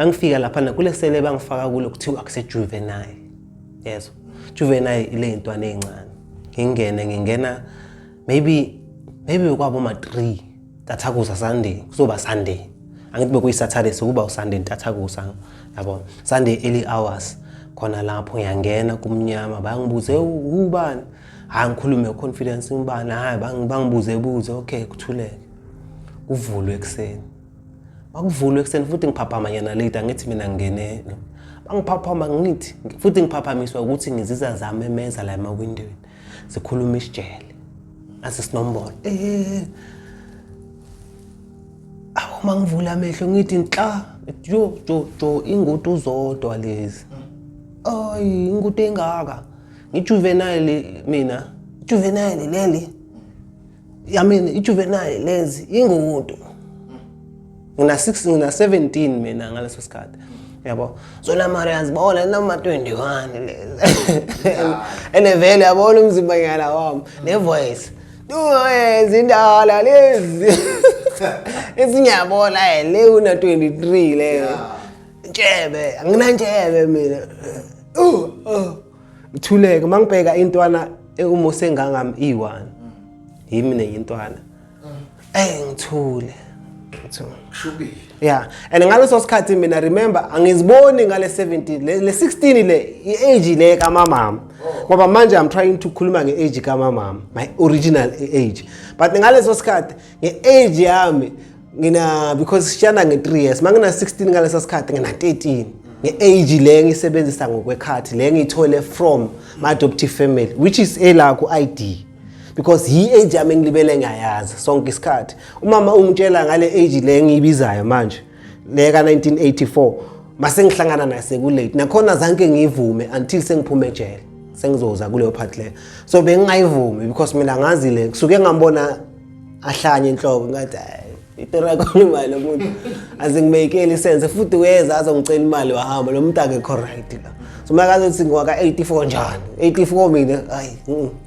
Mangifika laphana kule sele bangifaka kulo, kuthiwa kuse-juvenile, yezwa, juvenile ile ntwana ey'ncane. Ngingene, ngingena maybe kwabo ma-3 ntathakusa, Sunday, kuzoba Sunday, angithi bekuyi-Saturday, sekuba uSunday ntathakusa, yabo, Sunday early hours khona lapho. Ngiyangena, kumnyama, bayangibuze, "Ubani?" Hayi, ngikhulume confidence, ngibani? Hayi, bangibuze buze, okay, kuthuleke, kuvulwe ekuseni. Bakuvulwe ekuseni futhi ngiphaphama nyana late, angithi mina ngingene, bangiphaphama, ngithi futhi ngiphaphamiswa ukuthi ngiziza zamemeza la emawindweni, sikhuluma isijele ase sinombolo. Awu, mangivula amehlo ngithi nhla, jo jo jo, ingudu zodwa lezi. Ayi, ingudu engaka, ngijuvenile mina, juvenile leli yamini, ijuvenile lezi ingudu. Ngina 6, ngina 17 mina ngaleso sikhathi, yabo. Zona mara yazibona noma 21 lezi, ene vele yabona umzimba nyana wami ne voice zindala lezi esingiyabona le una 23 leyo. Ntshebe, anginantshebe mina. Ngithuleke mangibheka intwana eumose engangami iyi-1, yimi nenye intwana. Ngithule, ngithule. Kushubile. Yeah, and ngaleso sikhathi mina, remember, angiziboni ngale 17 le 16 le, i-age le kamamama, ngoba manje I'm trying to khuluma nge-age kamamama, my original age, but ngaleso sikhathi nge-age yami ngina, because sishana nge-3 years, mangina 16 ngaleso sikhathi ngina 13 nge-age le ngiyisebenzisa ngokwekhathi le ngiyithole from my adoptive family, which is ela ku-ID, because yi-age yami engilibele ngiyayazi sonke isikhathi. Umama ungitshela ngale age le engiyibizayo manje le ka-1984. Mase ngihlangana naye sekulate, nakhona zanke ngiyivume until sengiphume ejele, sengizoza kuleyo part leyo. So bengingayivumi because mina ngazi le kusuke ngambona ahlanye inhloko, ngathi, "Hayi, itori yakho imali, lo muntu azingimekeli sense futhi weza azongicela imali wahamba, lo muntu akekho right la." So makazothi ngwaka-84 njani, 84 mina, hayi,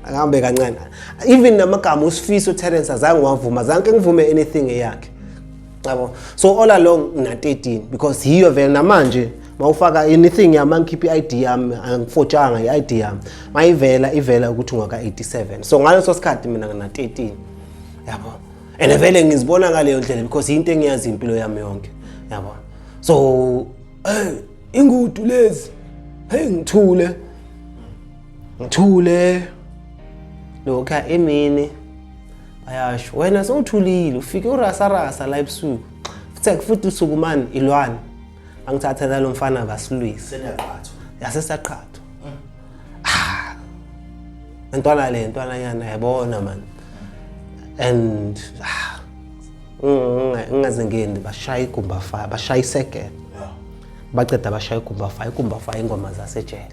angihambe kancane. Even namagama uSifiso Terence azange wavuma, zange ngivume anything eyakhe, yabo. So all along ngina 13 because yiyo vele. Namanje mawufaka anything yami, angikhipha i-ID yami, angifotshanga i-ID yami, mayivela ivela ukuthi ungaka 87. So ngaleso sikhathi mina ngina 13, yabo, and vele ngizibona ngaleyo ndlela because into engiyazi impilo yami yonke, yabo. So hey, ingudu lezi, hey, ngithule, ngithule. Lokha emini bayasho, "Wena sewuthulile, ufike urasarasa la ebusuku futhi futhi usukumani ilwane." Angithatha nalo mfana, basilwise. Seniyaqhathwa. Yasesaqhathwa. Ah, ntwana le ntwana yana, yabona man, and ah, ngingaze ngeni, bashaya igumba fire, bashaya isekele. Baceda bashaya igumba fire, igumba fire, ingoma zasejele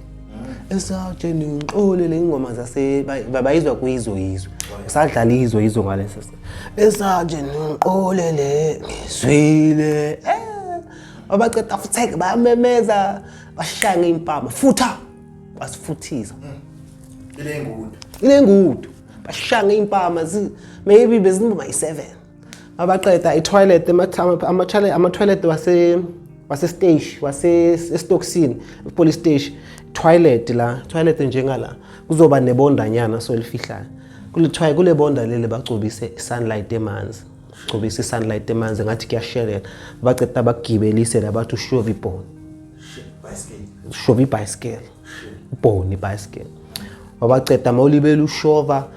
esatsheni, ngixole le ingoma zase bayizwa kuyizo yizo, usadlala izo yizo ngaleso esatsheni, ngiqole le ngizwile. Abaceda futhi bayamemeza, bashaya ngeimpama futha, basifuthisa. Ile ngudu. Ile ngudu, bashaya ngeimpama, maybe bezinoma yi-7. Abaqeda i-toilet, ama-toilet wase station, wase estokisini, police station toilet la, toilet njengala, kuzoba nebondanyana so elifihlayo kule toilet, kule bonda leli bagcobise i-Sunlight emanzi, gcobisa i-Sunlight emanzi ngathi kuyashelela. Baceda bakugibelise la, bathi ushove ibhoni. Shit, bicycle. Ushove ibhayisikele, ibhoni, ibhayisikele. Wabaceda mawulibele ushova,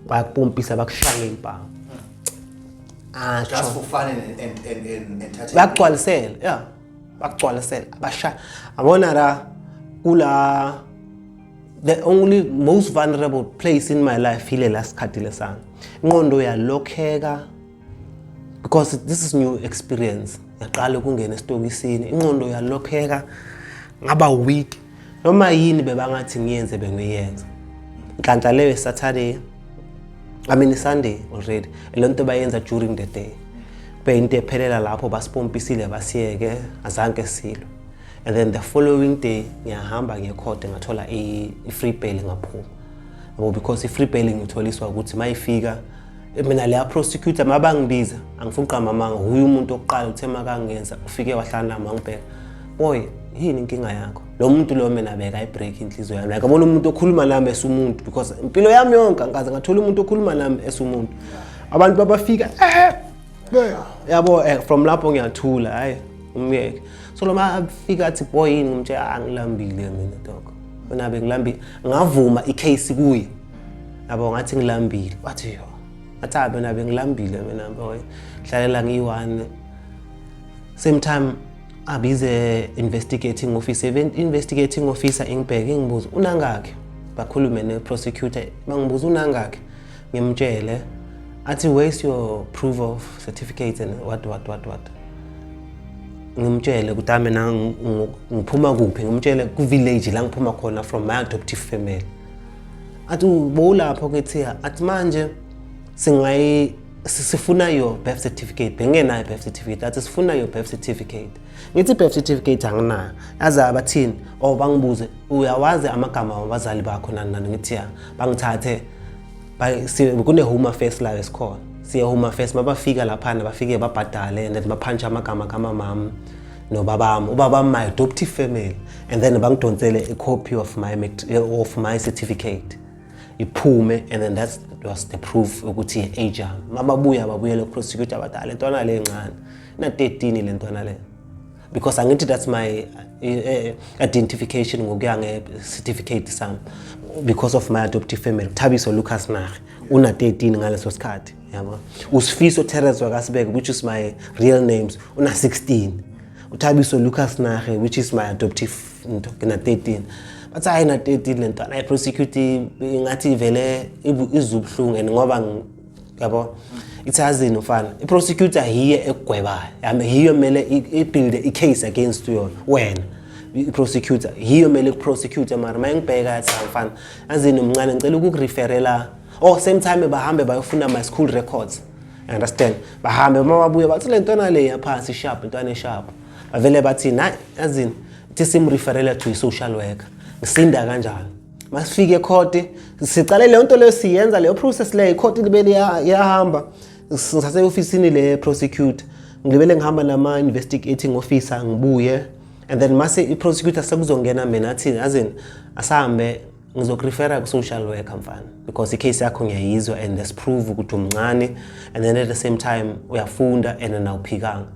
bayakupompisa, bakushaya ngempama. Just Asho. for fun and entertainment. Bayakugcwalisela, ya, bakugcwalisela, abashaya, abona la kula the only most vulnerable place in my life ile la sikhathi lesana ingqondo yalokheka, because this is new experience, yaqala ukungena esitokisini, ingqondo yalokheka, ngaba weak, noma yini bebangathi ngiyenze bengiyenza. Nhlanhla leyo Saturday, I mean Sunday already, le nto bayenza during the day kube into ephelela lapho, basipompisile, basiyeke, azange silo. And then the following day ngiyahamba ngiyekhode, ngathola i-free bail, ngaphuma, yabo, because i-free bail ngitholiswa ukuthi mayifika Mina leya prosecutor mabangibiza, angifuni uqamba amanga, huye umuntu okuqala uthe makangenza ufike wahlala nami, wangibheka, "Boy, yini inkinga yakho?" Lo muntu lo mina beka i-break inhliziyo yami, like abona umuntu okhuluma nami esumuntu, because impilo yami yonke angikaze ngathola umuntu okhuluma nami esumuntu. Abantu babafika yabo, from lapho ngiyathula, hayi, umyeke. So lo mafika athi, "Boy, yini?" Ngimtshela, "Angilambile mina, dog, mina bengilambile." Ngavuma i-case kuye, yabo, ngathi ngilambile. Wathi, "Yo." Ngathi, "Hayi, mina bengilambile mina, boy, hlalela ngiyi-one." Same time abize investigating officer. Investigating officer ingibheke, ingibuza, "Unangakhi?" Bakhulume ne-prosecutor, bangibuza, "Unangakhi?" Ngimtshele. Athi, "Where's your proof of certificate and what what what what?" Ngimtshele ukuthi mina ngiphuma kuphi, ngimtshele ku-village la ngiphuma khona, from my adoptive family. Athi, "Bowulapho?" Kethiya. Athi, "Manje singayi sifuna your birth certificate." Bengenayo birth certificate. Athi, "Sifuna your birth certificate." Ngithi, "Birth certificate anginayo." Yazi abathini? Oh, bangibuze, "Uyawazi amagama wabazali bakho, nani nani?" Ngithi, "Ya." Bangithathe, kune-home affairs la esikhona, siye home affairs. Mabafika laphana, bafike babhadale and then baphantsha amagama kamamami nobabami, ubabami, my adoptive family, and then bangidonsele a copy of my certificate iphume, and then that was the proof ukuthi age yami. Mababuya, babuyele ku-prosecutor, bathi, "Ah, le ntwana le encane ina-13 le ntwana le," because angithi that's my identification ngokuya nge-certificate sami, because of my adoptive family. Thabiso Lucas Nare una-13 ngaleso sikhathi, yabo. Usifiso Terence wakasibeke, which is my real names, una-16. Uthabiso Lucas Nare, which is my adoptive nto, na-13. Bathi, "Hayi, na-13 le ntwana." I-prosecute ngathi vele izubuhlungu and ngoba yabo, ithi, "Yazini mfana, i-prosecutor yiyo ekugwebayo yami, yiyo kumele i-build i-case against yona wena. I-prosecutor yiyo kumele ku-prosecute." Mara uma ngibheka, yathi, "Hawu, mfana, yazini, umncane, ngicela ukukureferela." Oh, same time bahambe bayofuna my school records, you understand? Bahambe, uma babuye bathi, "Le ntwana le yaphansi sharp, intwana e-sharp." Bavele bathi, "Na, yazini, ithi simreferela to i-social worker." Ngisinda kanjalo. Masifike ecourt, sicale leyo nto leyo, siyenza leyo process leyo, icourt libele iyahamba. Ngithathe e-ofisini le prosecutor, ngilibele ngihamba nama-investigating officer, ngibuye, and then mase i-prosecutor sekuzongena mina, athi, "Yazini, asahambe, ngizokurefera ku-social worker, mfana, because i-case yakho ngiyayizwa and there's proof ukuthi umncane and then at the same time uyafunda and then awuphikanga.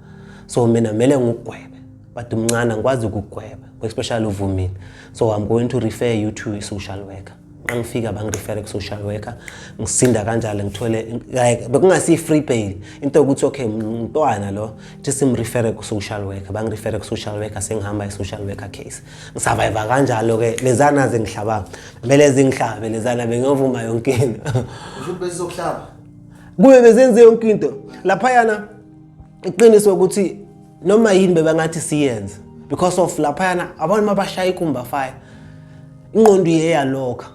So mina kumele ngikugwebe, but umncane, angikwazi ukukugweba, especially uvumile. So I'm going to refer you to i-social worker." Xa ngifika, bangirefere ku-social worker. Ngisinda kanjalo, ngithole like bekungasiyi-free bail, into yokuthi okay, umntwana lo thi simrefere ku-social worker. Bangirefere ku-social worker, sengihamba i-social worker case, ngisurvive kanjalo-ke. Lezana zingihlabanga, kumele zingihlabe lezana, bengiyovuma yonke into. Usho ukuthi besizokuhlaba? Kube bezenze yonke into laphayana. Iqiniso ukuthi noma yini bebangathi siyenze, because of laphayana abantu mabashaya ikumba fire, ingqondo iye yalokha,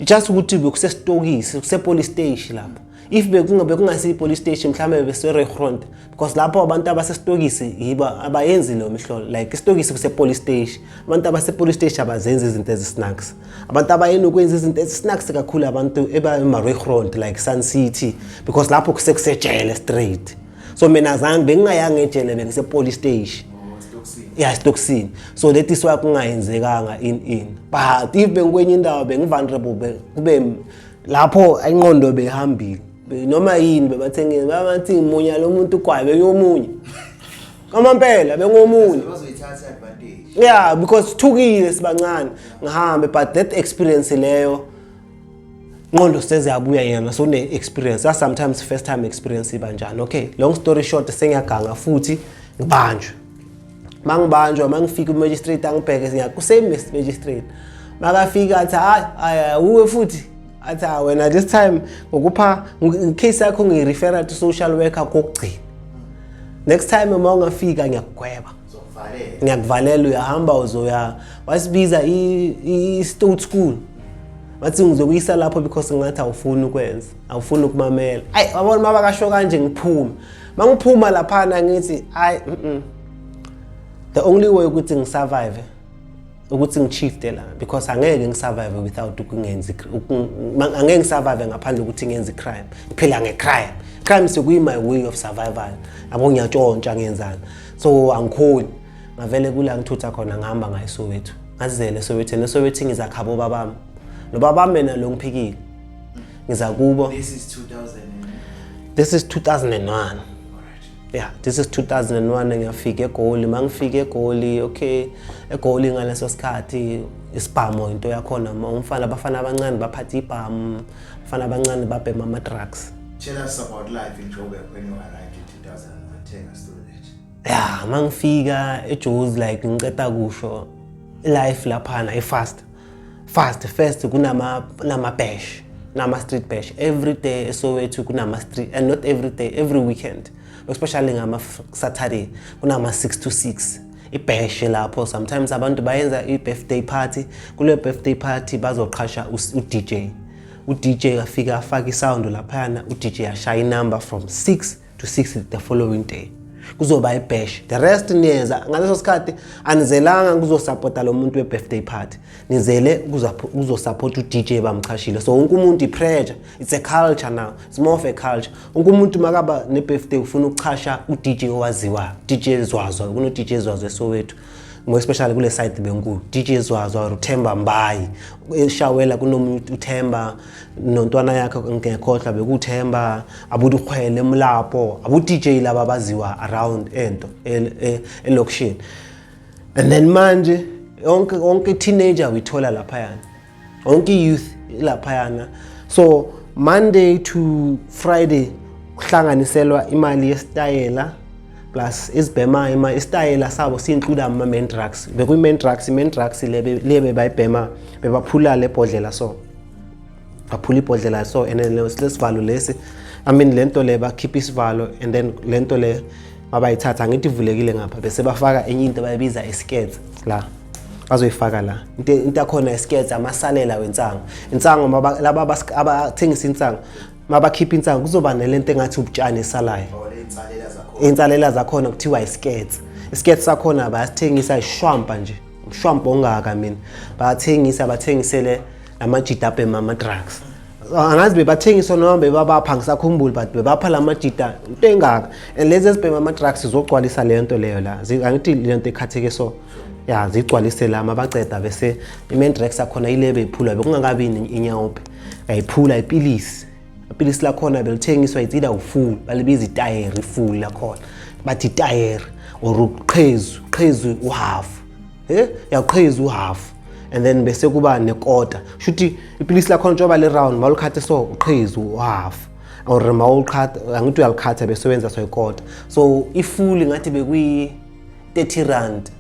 just ukuthi bekusesitokisi, kuse-police station lapho. If bekungasiyi police station, mhlawumbe bese-restaurant, because lapho abantu abasesitokisi yibo abayenzi leyo mihlolo. Like isitokisi kuse-police station, abantu abase-police station abazenzi izinto ezi-snacks. Abantu abayeni ukwenza izinto ezi-snacks kakhulu, abantu eba-restaurant like Sun City, because lapho kusekusejele straight. So mina zange, bengingayanga ejele, bengise-police station. Oh, esitokisini. Yeah, esitokisini. So that is why kungayenzekanga in, but if bengikwenye indawo, bengi-vulnerable, kube lapho ingqondo behambile. Noma yini bebathengile, babathi ngimunya lo muntu ugwayi, bengiyomunye kwamampela, bengomunye. Bazoyithatha i-advantage. Yeah, because sithukile, sibancane, ngihambe. But that experience leyo, ingqondo seziyabuya yena, so une-experience that sometimes first time experience iba njani. Okay, long story short, sengiyaganga futhi, ngibanjwe. Mangibanjwa, mangifika, u-magistrate angibheke, siya ku-same magistrate. Makafika athi, "Hayi, hayi, uwe futhi." Athi, "Ah, wena, this time ngokupha case yakho, ngiyirefera to social worker kokugcina. Next time uma ungafika, ngiyakugweba." Zokuvalela. "Ngiyakuvalela, uyahamba, uzoya." Wasibiza i-state school, bathi, "Ngizokuyisa lapho because ngathi awufuni ukwenza, awufuni ukumamela." Ayi, wabona, uma bakasho kanje, ngiphume. Mangiphuma laphana, ngithi, "Ayi, the only way ukuthi ngisurvive, Ukuthi ngi-shifte la because angeke ngisurvive without ukungenza angeke ngisurvive ngaphandle ukuthi ngenze i-crime. Ngiphila nge-crime. Crime sekuyi my way of survival. Yabo, ngiyatshontsha, ngiyenzani. So angikhoni. Ngavele kula ngithutha khona, ngihamba ngaye eSoweto. Ngazizela eSoweto, neSoweto ngizakhabo babami. Lo babami mina lo ngiphikile. Ngiza kubo. This is 2000 and This is 2001. Alright. Yeah, this is 2001. Ngiyafika eGoli. Mangifika eGoli, okay, eGoli ngaleso sikhathi isibhamu into yakhona. Umfana, abafana abancane baphatha ibhamu, abafana abancane babhema ama drugs. Tell us about life in Joburg when you arrived in 2001. Take us through that. Yeah, mangifika eJozi, like ngiceda kusho, life laphana i-fast fast. First kunama bash, nama street bash every day eSoweto. Kunama street, and not every day, every weekend, especially ngama Saturday, kunama 6 to 6 ibash lapho. Sometimes abantu bayenza i-birthday party. Kule birthday party bazoqhasha u-DJ. U-DJ afika afake isound laphayana. U-DJ ashaya inumber from 6 to 6 the following day, kuzoba ibash. The rest niyeza ngaleso sikhathi, anizelanga kuzosupporta lo muntu we-birthday party, nizele kuzosupport u-DJ bamchashile. So wonke umuntu, i-pressure, it's a culture now, it's more of a culture. Wonke umuntu makaba ne-birthday ufuna ukuchasha u-DJ owaziwayo, DJ Zwazwa. Kuno-DJ Zwazwa eSoweto, more especially kule side benkulu, DJ Zwazwa or uThemba Mbayi eshawela. Kunomunye uThemba nontwana yakhe, ngekhohlwa, bekuthemba abudukhwele emlapo, abo DJ laba abaziwa around ento elokishini. And then manje yonke teenager uyithola laphayana, yonke youth ilaphayana. So Monday to Friday kuhlanganiselwa imali yesitayela plus isibhema ima isitayela sabo si-include ama-Mandrax. Bekuyi-Mandrax, i-Mandrax le bebayibhema, bebaphula le bhodlela, so baphula ibhodlela so, and then lesivalo lesi, I mean lento le, bakhipha isivalo and then lento le mabayithatha, ngithi ivulekile ngapha, bese bafaka enye into bayibiza iskets la, bazoyifaka la. Into yakhona iskets, amasalela wensangu, insangu laba abathengisa insangu, mabakhipha insangu kuzoba nalento engathi ubutshani esalayo. Oh, le insalela zakhona. Insalela zakhona kuthiwa iskets. Iskets sakhona bayasithengisa ishwampa nje, umshwampa ongaka mina. Bayathengisa, bathengisele lamajita abhema ama-drugs. Angazi bebathengiswa noma bebabapha, ngisakhumbuli, but bebapha lamajita into engaka, and lezi ezibhema ama-drugs zogcwalisa leyo nto leyo la. Angithi le nto ekhatheke, so ya, zigcwalise la. Mabaceda bese i-Mandrax yakhona ile beyiphula, bekungakabi inyaope, yayiphula ipilisi. Ipilisi lakhona belithengiswa, it's either ufull, balibiza itayeri, ifull lakhona bathi itayeri or uqhezu, qhezu uhalf, yaqhezu uhalf, and then bese kuba nekota. Shuthi ipilisi lakhona njengoba le round, mawulikhathe so uqhezu uhalf, or mawuqhatha, angithi uyalikhatha bese wenza so ikota. So ifull ngathi bekuyi R30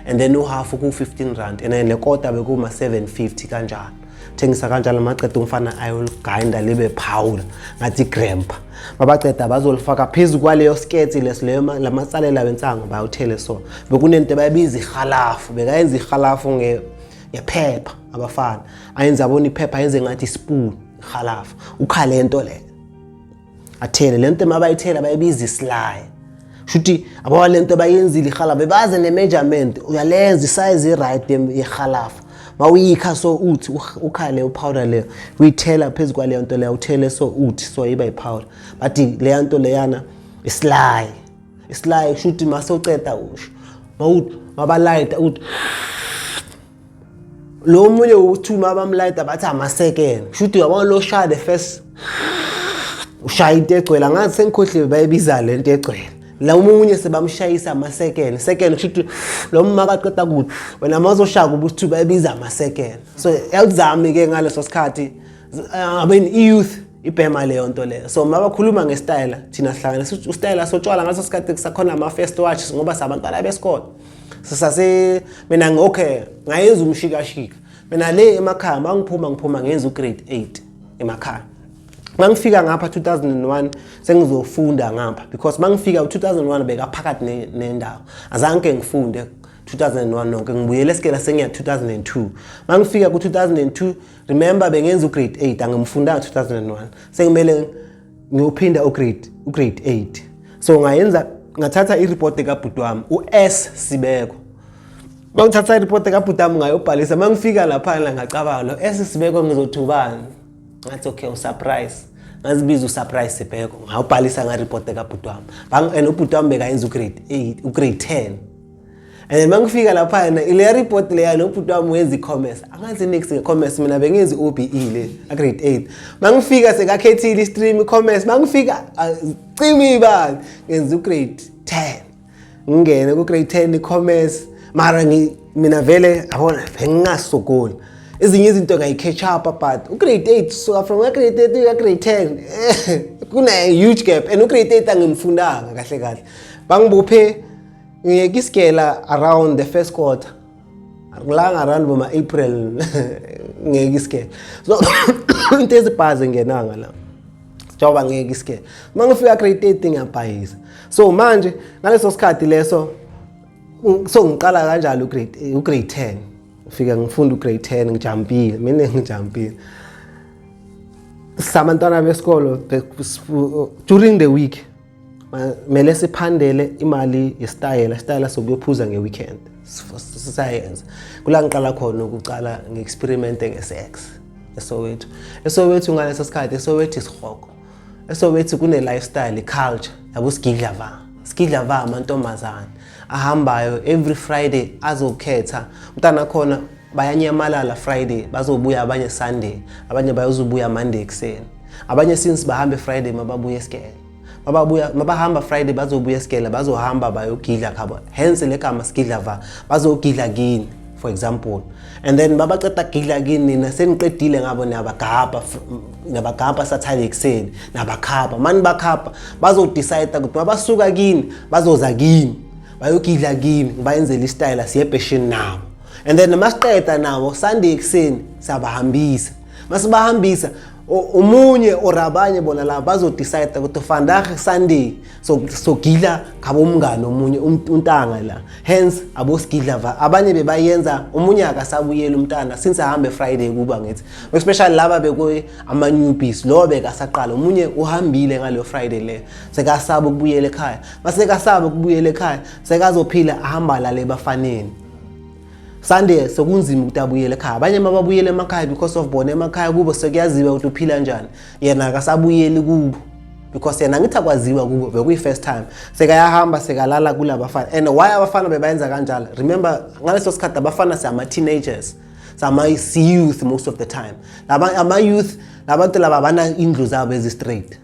and then uhalf ku R15 and then lekota bekuma 750 kanjalo. Thengisa kanjalo, maceda umfana ayoligrinda libe powder ngathi grandpa. Mabaceda bazolifaka phezu kwaleyo skirt leso leyo lamatsalela wensango bayawuthele. So bekunento bayibiza ihalafu, bekayenza ihalafu ngephepha abafana, ayenze abona iphepha, ayenze ngathi spoon ihalafu, ukhale lento le, athele lento. Mabayithela bayibiza islime. Shuthi abo lento bayenzile ihalafu, bebaze ne-measurement, uyalenza isize i-right yehalafu. Mawuyikha so uthi ukhale upowder leyo, uyithela phezu kwaleyo nto leyo, uthele so uthi so iba i-powder. Bathi leya nto leyana islime. Islime shuthi mase uceda usho mawuthi mabalayita uthi lo munye uthi mabamlayita bathi ama-second. Shuthi uyabona lo shaya the first, ushaya into egcwele, angazi sengikhohliwe bayibiza le nto egcwele la. Omunye sebamshayisa ama-second second, kusho ukuthi lo makaqeda kuthi wena mazoshaya kuba ukuthi bayibiza ama-second. So yawuzami-ke ngaleso sikhathi, I mean i-youth ibhema leyo nto leyo. So mabakhuluma ngesitayela, thina sihlanganisa usitayela sotshwala. Ngaleso sikhathi kusakhona ama-first watch ngoba sabantwana besikole. Sisase mina okay, ngayenza umshikashika mina le emakhaya. Mangiphuma, ngiphuma ngenza ugrade 8 emakhaya. Mangifika ngapha 2001 sengizofunda ngapha, because mangifika u2001 bekaphakathi nendawo, azange ngifunde 2001 nonke. Ngibuyele esikela sengiya 2002. Mangifika ku2002, remember bengenza ugrade 8, angimfundanga 2001, sengimele ngiyophinda ugrade 8. So ngayenza, ngathatha ireport kabhuti wami uS Sibeko. Mangithatha ireport kabhuti wami ngayobhalisa, mangifika laphana ngacabanga lo esisibeko ngizothi ubani? Ngathi okay, usurprise. Ngazibiza usurprise Sibeko, ngawubhalisa ngareport kabhuti wami. And ubhuti wami bekayenza ugrade 8, ugrade 10. And then mangifika laphana ile report leya nobhuti wami wenza i-commerce. Angazi next nge-commerce, mina bengenza i-OBE le grade 8. Mangifika sekakhethile i-stream i-commerce, mangifika cima ibani ngenza ugrade 10. Ngingene ku-grade 10 i-commerce, mara mina vele yabona bengingasokoli. Ezinye izinto ngayi-catch up, but ugrade 8 suka from grade 8 uya grade 10 kuna huge gap, and ugrade 8 angimfundanga kahle kahle. Bangibophe ngiyeka isigela around the first quarter ngilanga around boma April ngiyeka isigela, so into ezibhaze ngenanga la njengoba ngiyeka isigela. Uma ngifika grade 8 ngiyabhayisa. So manje ngaleso sikhathi leso, so ngiqala kanjalo ugrade 10, ngifika ngifunda ugrade 10, ngijampile mina, ngijampile. Sabantwana besikolo during the week mele siphandele imali yesitayela, isitayela sokuyophuza nge-weekend sisayenza. Kula ngiqala khona ukucala ngi-experimente nge-sex eSoweto. ESoweto ngaleso sikhathi, eSoweto isihogo, eSoweto kune-lifestyle, i-culture yabo, sigidla va, sigidla va, amantombazane ahambayo every Friday azokhetha umntana khona. Bayanyamalala Friday, bazobuya abanye Sunday, abanye bayozubuya Monday ekuseni. Abanye since bahambe Friday, mababuya esikele, mababuya, mabahamba Friday bazobuya esikele, bazohamba bayogidla khabo, hence le gama sigidla va. Bazogidla kini, for example, and then babaceda kugidla kini, nina seniqedile ngabo, niyabagabha, niyabagabha Saturday ekuseni, nabakhapha mani, bakhapha bazodecide ukuthi mabasuka kini bazoza kimi, bayogidla kimi, ngibayenzela isitayela, siye ebheshini nabo, and then masiqeda nabo Sunday ekuseni siyabahambisa. Masibahambisa, omunye or abanye bona la bazodecide ukuthi vandag Sunday so sogidla ngabo umngane omunye untanga la, hence abosigidla va. Abanye bebayenza, omunye akasabuyela umntana since ahambe Friday, kuba ngithi especially laba bekuyi ama newbies, lo bekasaqala, omunye uhambile ngaleyo Friday le, sekasaba ukubuyela ekhaya. Masekasaba ukubuyela ekhaya, sekazophila ahamba lale bafaneni Sunday, sekunzima ukuthi abuyele ekhaya. Abanye mababuyele emakhaya because of bona emakhaya kubo sekuyaziwa ukuthi uphila njani, yena akasabuyeli kubo because yena ngithi akwaziwa kubo, bekuyi-first time. Sekayahamba sekalala kulabafana. And why abafana bebayenza kanjalo? Remember, ngaleso sikhathi abafana siyama-teenagers, sama-youth most of the time. Laba ama-youth, labantu laba abana indlu zabo ezi-straight,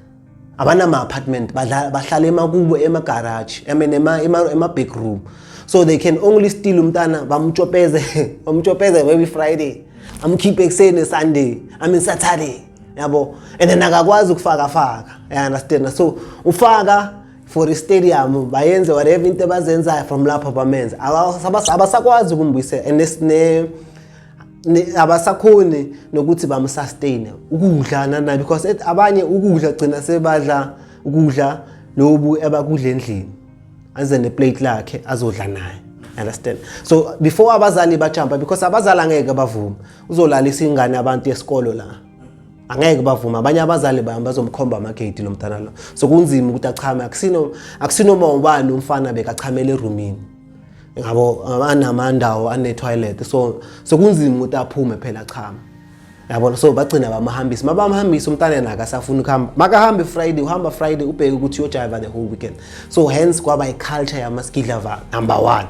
abanama-apartment, bahlala emakubo, emagaraji, I mean ema-back room, so they can only steal umntana, bamchopeze, bamchopeze maybe Friday, amkhiphe ekuseni Sunday, I mean Saturday, yabo. And then akakwazi ukufaka faka, you understand? So ufaka for i-stadium, bayenze whatever into abazenzayo from lapho bamenze. Abasakwazi ukumbuyisela and abasakhoni nokuthi bamsustain ukudla nana, because abanye ukudla gcina sebadla ukudla lobu abakudla endlini, aze neplate lakhe azodla naye, understand? So before abazali bajumpa, because abazali angeke bavume uzolalisa ingane abantu yesikolo la, angeke bavume. Abanye abazali bami bazomkhomba amagate lo mntana lo. So kunzima ukuthi achame, akusino akusinoma ubani umfana bekachamela erumini ngabo anamandawo ane-toilet, so kunzima ukuthi aphume phela achame, yabona. So bagcina bamahambisa, mabamhambisa umntana yena akasafuni ukuhamba. Makahambe Friday, uhamba Friday ubheke ukuthi uyojiva the whole weekend. So hence kwaba i-culture yamaskidlava number one,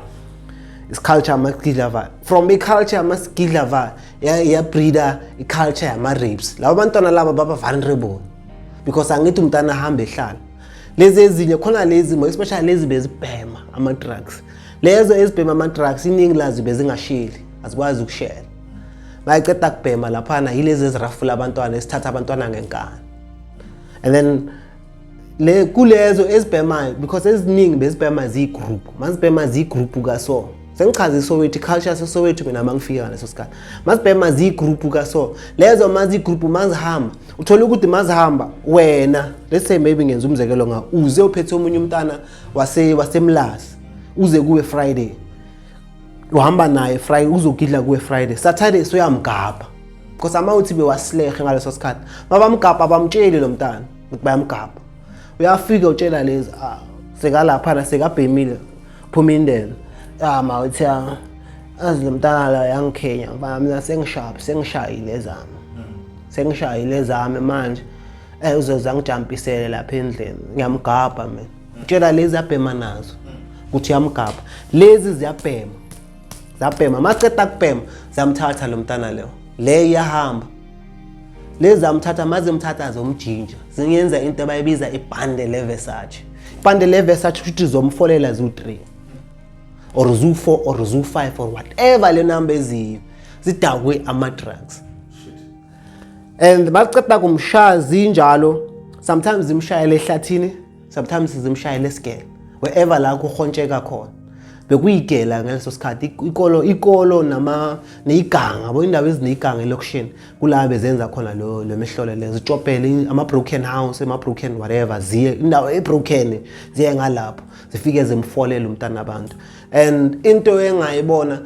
is-culture yamaskidlava. From i-culture yamaskidlava yabreeda i-culture yama-rapes. Laba bantwana laba baba vulnerable because angithi umntana ahambe ehlala lezi ezinye khona lezi, more especially lezi bezibhema ama-drugs. Lezo ezibhema ama-drugs, iningi lazo bezingasheli, azikwazi ukushela. Bayaceda kubhema laphana, yilezi ezirafula abantwana, esithatha abantwana ngenkani. And then le kulezo ezibhemayo, because eziningi bezibhema ziyigroup, mazibhema ziyigroup kaso, sengichaza iSoweto, culture yaseSoweto mina mangifika ngaleso sikhathi, mazibhema ziyigroup kaso, lezo mazigroup mazihamba, uthola ukuthi mazihamba wena, let's say maybe ngenza umzekelo, nga uze uphethe omunye umntana wasemlazi, uze kuwe Friday, uhamba naye Friday, uzogidla kuwe Friday, Saturday soyamgabha because amawuthi bewasilehe ngaleso sikhathi. Mabamgabha, abamtsheli lo mntana ukuthi bayamgabha. Uyafika utshela lezi, ah, sekalaphana, sekabhemile, phuma indlela, ah, mawuthi, ah, Azi lo mntana la yangikhenya mfana, mina sengishaphi, sengishayile ezami, sengishayile ezami manje. Uzoza ngijampisele lapha endlini, ngiyamgabha mina. Tshela lezi abhema nazo ukuthi uyamgabha, lezi ziyabhema, zabhema, maceda kubhema ziyamthatha lo mntana leyo, le iyahamba. Lezi zamthatha, mazimthatha zomjinja, zingenza into abayibiza ibhande le-Versace. Ibhande le-Versace kusho ukuthi zomfolela ziwu-3 or ziwu-4 or ziwu-5 or whatever le number eziyo, zidakwe ama-drugs. And baceda kumshaya zinjalo, sometimes zimshayele ehlathini, sometimes zimshayele esigele, wherever la kuhontsheka khona. Bekuyigela ngaleso sikhathi, ikolo, ikolo nama neyiganga yabo, indawo ezineyiganga elokishini, kula bezenza khona lo mihlolo le, zitshopele ama-broken house, ama-broken whatever, ziye indawo e-broken, ziye ngalapho, zifike zimfolele umntana abantu. And into engayibona,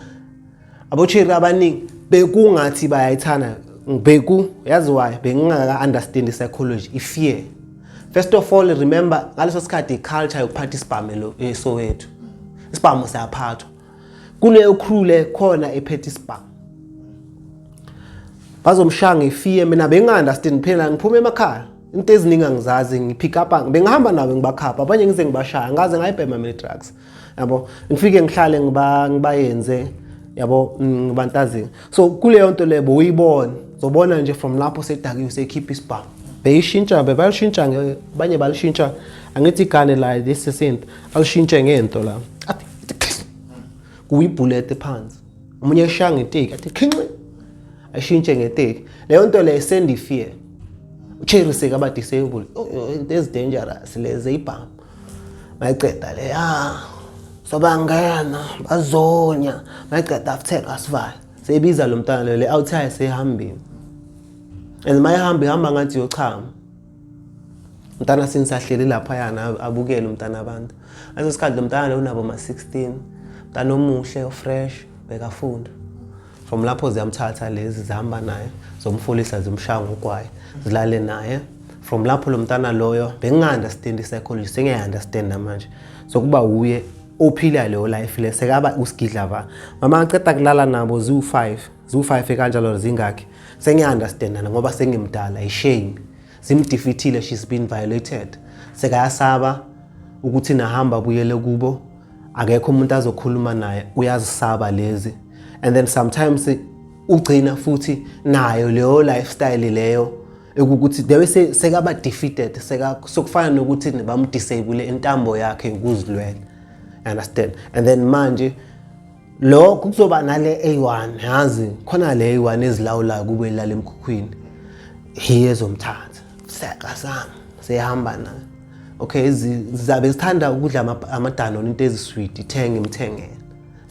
abocheri abaningi bekungathi bayayithanda, beku yazi why bengingaka-understand i-psychology, i-fear. First of all, remember, ngaleso sikhathi i-culture yokuphatha isibhamu eSoweto, isibhamu siyaphathwa kuleyo crew le khona ephethe isibhamu, bazomshaya nge-fear. Mina benginga-understand phela, ngiphuma emakhaya, into eziningi angizazi, ngipick up, bengihamba nabo, ngibakhapha abanye, ngize ngibashaya, ngaze ngayibhema mina drugs yabo, ngifike ngihlale ngibayenze yabo, ngibantazini. So kuleyo nto leyo bowuyibona, zobona nje from lapho sedakiwe, sekhipha isibhamu, beyishintsha, bebalishintsha abanye balishintsha, angithi igane la, this is it, alishintshe ngento la, athi kuyi-bullet phansi, omunye eshaya ngeteki, athi khinqi, ashintshe ngeteki. Leyo nto leyo send fear, ucherry sekaba disabled. Oh, into ezi-dangerous lezi ibhamu. Mayiceda le, ya sobangena bazonya, mayiceda afutheka asivale, seyibiza lo mntwana lo, le outside seyihambile. And mayihamba, ihamba ngathi yochama umntana, sinisahleli laphayana, abukele umntana abantu. Ngaleso sikhathi lo mntana lo unabo ma-16, mntana omuhle, ofresh, bekafunda. From lapho ziyamthatha lezi, zihamba naye, zomfulisa, zimshaya ngogwayi, zilale naye. From lapho lo mntana loyo, benginga-understand i-psychology, sengiyayi-understand manje, sokuba uye ophila leyo life le, sekaba usigidla va. Mama ngiceda kulala nabo ziwu-5, ziwu-5 kanjalo, zingakhi, sengiya-understand ngoba sengimdala, i-shame zimdefeatile, she's been violated, sekayasaba ukuthi nahamba abuyele kubo, akekho umuntu azokhuluma naye, uyazisaba lezi. And then sometimes ugcina futhi nayo leyo lifestyle leyo ekukuthi dewe sekaba defeated, seka sokufana nokuthi bamdisable intambo yakhe yokuzilwela, understand? And then manje lokho kuzoba nale A1, yazi khona le A1 ezilawulayo kube lala emkhukhwini, hiye ezomthatha seka sami, sehamba naye. Okay, zizabe zithanda ukudla amadanone, into ezisweet, ithenge, imthengele,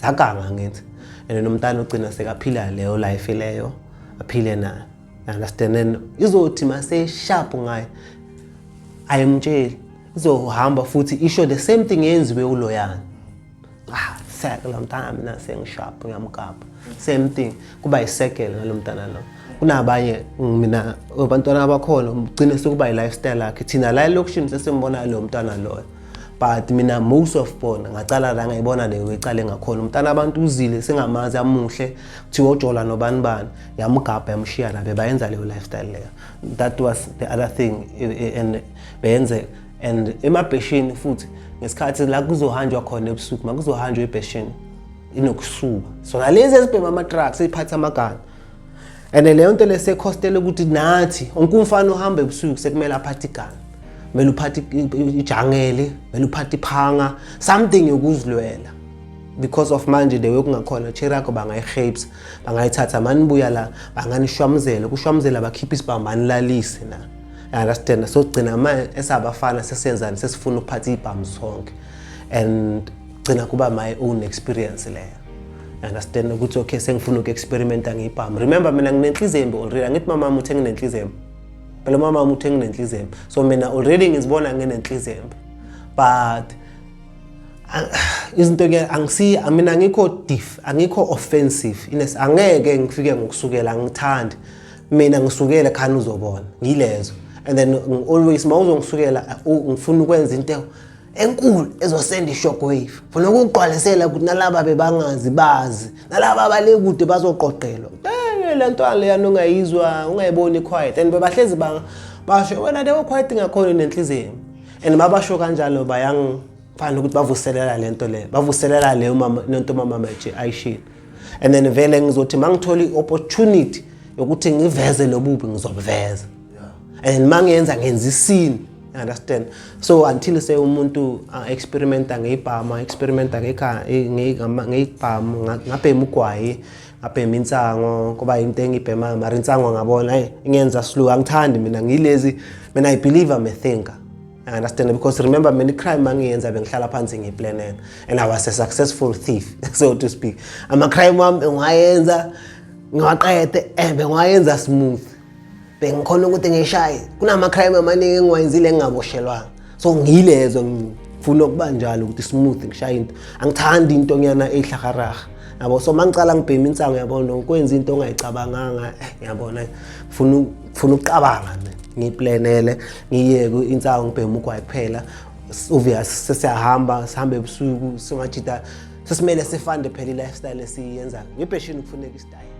zaganga ngithi. And nomntana ugcina sekaphila leyo life leyo, aphile nayo, understand? And izothi mase sharp ngaye, ayimtsheli, izohamba futhi isho the same thing yenziwe uloyana. Ah, seke lo mntana, mina sengisharp, ngiyamgabha. Same thing, kuba isekele ngalo mntana lo. Kunabanye mina abantwana abakhona ugcine sekuba i-lifestyle yakhe. Thina la elokishini sesimbona lo mntwana loyo, but mina most of bona ngacala la ngayibona leyo ecale ngakhona umntana abantu uzile, sengamazi, amuhle, kuthiwa ujola nobani bani, yamgabha, yamshiya la, bebayenza leyo lifestyle leyo. That was the other thing and beyenze. And emabheshini futhi, ngesikhathi la kuzohanjwa khona ebusuku, makuzohanjwa ebheshini inokusuka sona lezi ezibhema ama-drugs, ey'phatha amagana. And leyo nto le sekhostele ukuthi nathi wonke umfana ohamba ebusuku sekumele aphathe igana, kumele uphathe ijangele, kumele uphathe iphanga, something yokuzilwela, because of manje the way kungakhona cherry yakho bangayirhapes, bangayithatha, manibuya la banganishwamuzela, kushwamuzela, bakhiphe isibhamu, banilalise na, understand? So gcina manje esabafana sesenzani, sesifuna ukuphatha iy'bhamu sonke. And gcina kuba my own experience leyo, understand, ukuthi okay, sengifuna uku-experimenta ngey'bhamu. Remember, mina nginenhliziyo embi already, angithi mama uthe nginenhliziyo embi phela, mama uthe nginenhliziyo embi, so mina already ngizibona nginenhliziyo embi. But izinto ke angisi, mina angikho diff, angikho offensive ines, angeke ngifike ngokusukela, angithandi mina ngisukele khani, uzobona ngilezo. And then always mawuzongisukela, ngifuna ukwenza into Enkulu ezosenda i-shockwave. Funa ukugqwalisela ukuthi nalaba bebangazi bazi, nalaba abale kude bazoqoqelwa. Eh, le nto leyana ungayizwa, ungayiboni quiet, and bebahlezi basho wena leyo quiet ngakhona nenhliziyo, and mabasho kanjalo bayangifana ukuthi bavuselela lento le, bavuselela leyo mama lento mama manje ayishilo. And then vele ngizothi mangithola i-opportunity yokuthi ngiveze lobubi, ngizobuveza, and mangiyenza ngenza isini, understand? So until say umuntu experimenta ngeyibhama, experimenta ngeyibhamu, ngabhema ugwayi, ngabhema insango, kuba into engibhemayo, mara insango ngabona hey ingenza slow, angithandi mina ngilezi. Mina I believe I'm a thinker, I understand? Because remember, many crime mangiyenza bengihlala phansi ngiyiplanela, and I was a successful thief, so to speak. Ama crime wami bengiwayenza ngiwaqede, bengiwayenza smooth, bengikhona ukuthi ngishaye. Kunama-crime amaningi engiwayenzile engingaboshelwanga, so ngiyilezo ngifuna ukuba njalo ukuthi smooth ngishaye into, angithandi into nyana eyihlaharaha, yabo. So mangicala ngibhema insango, yabona, ukwenza into ongayicabanganga, yabona, ngifuna ukucabanga mina, ngiyiplanele, ngiyeke insango, ngibhema ugwayi kuphela. Obvious sesiyahamba, sihambe ebusuku, singajida, sesimele sifande phela i-lifestyle esiyenzayo ngibheshini kufuneka isitayela.